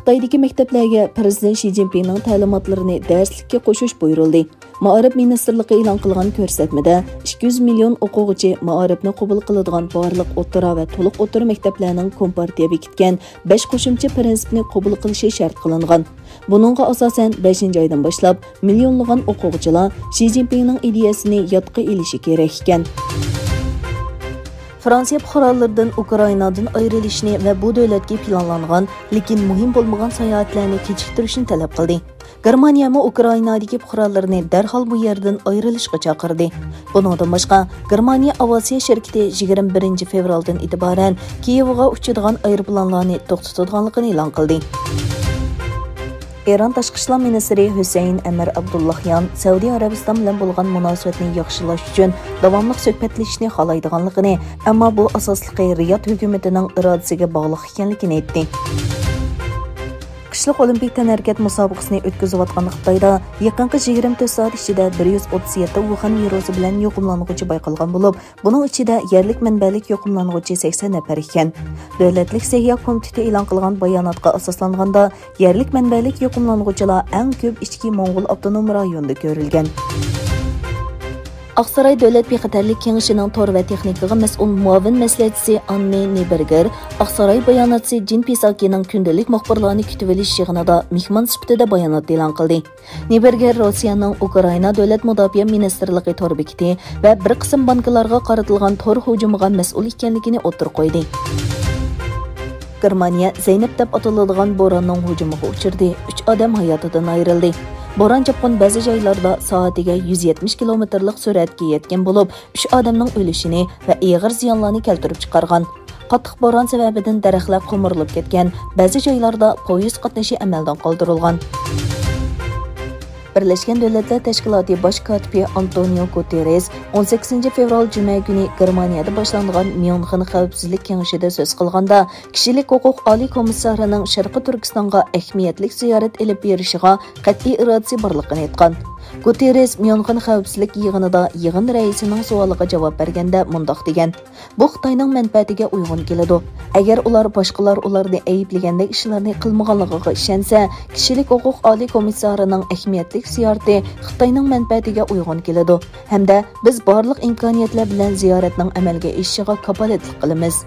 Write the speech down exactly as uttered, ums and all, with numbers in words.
خىتايدىكى مەكتەپلەرگە پىرېزىدېنت شى جىنپىڭنىڭ تەلىماتلىرىنى دەرسلىككە قوشۇش بۇيرۇلدى. مائارىپ مىنىستىرلىقى ئېلان قىلغان كۆرسەتمىدە، ئىككى يۈز مىليون ئوقۇغۇچى مائارىپنى قوبۇل قىلىدىغان بارلىق ئوتتۇرا ۋە تولۇق ئوتتۇرا مەكتەپلەرنىڭ كومپارتىيە بېكىتكەن بەش قوشۇمچە پىرىنسىپنى قوبۇل قىلىشى شەرت قىلىنغان. بۇنىڭغا ئاساسەن، بەشىنچى ئايدىن باشلاپ مىليونلىغان ئوقۇغۇچىلار شى جىنپىڭنىڭ ئىدىيەسىنى يادقا ئېلىشى كېرەك ئىكەن. فرانسىيە پۇقرالىرىدىن ئۇكرائىنادىن ئايرىلىشنى ۋە بۇ دۆلەتكە پىلانلانغان، لېكىن مۇھىم بولمىغان ساياھەتلەرنى كېچىكتۈرۈشنى تەلەپ قىلدى. گېرمانىيەمۇ ئۇكرائىنادىكى پۇقرالىرىنى دەرھال بۇ يەردىن ئايرىلىشقا چاقىردى. بۇنىڭدىن باشقا، گېرمانىيە ئاۋىئاتسىيە شىركىتى يىگىرمە بىرىنچى فېۋرالدىن ئېتىبارەن كىيېۋغا ئۇچىدىغان ئايروپىلانلارنى توختىتىدىغانلىقىنى ئېلان قىلدى. ئىران تاشقى ئىشلار مىنىستىرى ھۈسەيىن ئەمىر ئابدۇللاھيان سەئۇدى ئەرەبىستان بىلەن بولغان مۇناسىۋەتنى ياخشىلاش ئۈچۈن داۋاملىق سۆھبەتلىشىشنى خالايدىغانلىقىنى، ئەمما بۇ ئاساسلىقى رىياد ھۆكۈمىتىنىڭ ئىرادىسىگە باغلىق ئىكەنلىكىنى ئېيتتى. قىشلىق ئولىمپىك تەنھەرىكەت مۇسابىقىسىنى ئۆتكۈزۈۋاتقان خىتايدا يېقىنقى يىگىرمە تۆت سائەت ئىچىدە بىر يۈز ئوتتۇز يەتتە ۋۇخەن ۋىرۇسى بىلەن يۇقۇملانغۇچى بايقالغان بولۇپ، بۇنىڭ ئىچىدە يەرلىك مەنبەلىك يۇقۇملانغۇچى سەكسەن نەپەر ئىكەن. دۆلەتلىك سەھىيە كومىتېتى ئېلان قىلغان باياناتقا ئاساسلانغاندا، يەرلىك مەنبەلىك يۇقۇملانغۇچىلار ئەڭ كۆپ ئىچكى موڭغۇل ئاپتونوم رايونىدا كۆرۈلگەن. ئاقساراي دۆلەت بىخەتەرلىك كېڭىشىنىڭ تور ۋە تېخنىكىغا مەسئۇل مۇئاۋىن مەسلىھەتچىسى ئاننى نېبېرگېر ئاقساراي باياناتچىسى جىن پىساكىنىڭ كۈندىلىك مۇخبىرلارنى كۈتۈۋېلىش يىغىنىدا مېھمان سۈپىتىدە بايانات ئېلان قىلدى. نېبېرگېر روسىيەنىڭ ئۇكرائىنا دۆلەت مۇداپىئە مىنىستىرلىقى تور بېكىتى ۋە بىر قىسىم بانكىلارغا قارىتىلغان تور ھۇجۇمىغا مەسئۇل ئىكەنلىكىنى ئوتتۇرىغا قويدى. گېرمانىيە زەينەپ دەپ ئاتىلىدىغان بوراننىڭ ھۇجۇمىغا ئۇچرىدى، ئۈچ ئادەم ھاياتىدىن ئايرىلدى. بوران-چاپقۇن بەزى جايلاردا سائىتىگە يۈز يەتمىش كىلومېتىرلىق سۈرئەتكە يەتكەن بولۇپ، ئۈچ ئادەمنىڭ ئۆلۈشىنى ۋە ئېغىر زىيانلارنى كەلتۈرۈپ چىقارغان. قاتتىق بوران سەۋەبىدىن دەرەخلەر قومۇرۇلۇپ كەتكەن، بەزى جايلاردا پويىز قاتنىشى ئەمەلدىن قالدۇرۇلغان. بىرلەشكەن دۆلەتلەر تەشكىلاتى باش كاتىپى ئانتونىيو گۇتېررېس ئون سەككىزىنچى فېۋرال جۈمە كۈنى گېرمانىيەدە باشلانغان ميۇنخېن خەۋپسىزلىك كېڭىشىدە سۆز قىلغاندا، كىشىلىك ھوقۇق ئالىي كومىسسارىنىڭ شەرقىي تۈركىستانغا ئەھمىيەتلىك زىيارەت ئېلىپ بېرىشىغا قەتئىي ئىرادىسى بارلىقىنى ئېيتقان. گۇتېررېس ميۇنخېن خەۋپسىزلىك يىغىنىدا يىغىن رەئىسىنىڭ سوئالىغا جاۋاب بەرگەندە مۇنداق دېگەن: بۇ خىتاينىڭ مەنپەئەتىگە ئۇيغۇن كېلىدۇ. ئەگەر ئۇلار باشقىلار ئۇلارنى ئەيىبلىگەندەك ئىشلارنى قىلمىغانلىقىغا ئىشەنسە، كىشىلىك ھوقۇق ئالىي كومىسسارىنىڭ ئەھمىيەتلىك زىيارىتى خىتاينىڭ مەنپەئەتىگە ئۇيغۇن كېلىدۇ ھەمدە بىز بارلىق ئىمكانىيەتلەر بىلەن زىيارەتنىڭ ئەمەلگە ئېشىشىغا كاپالەتلىك قىلىمىز.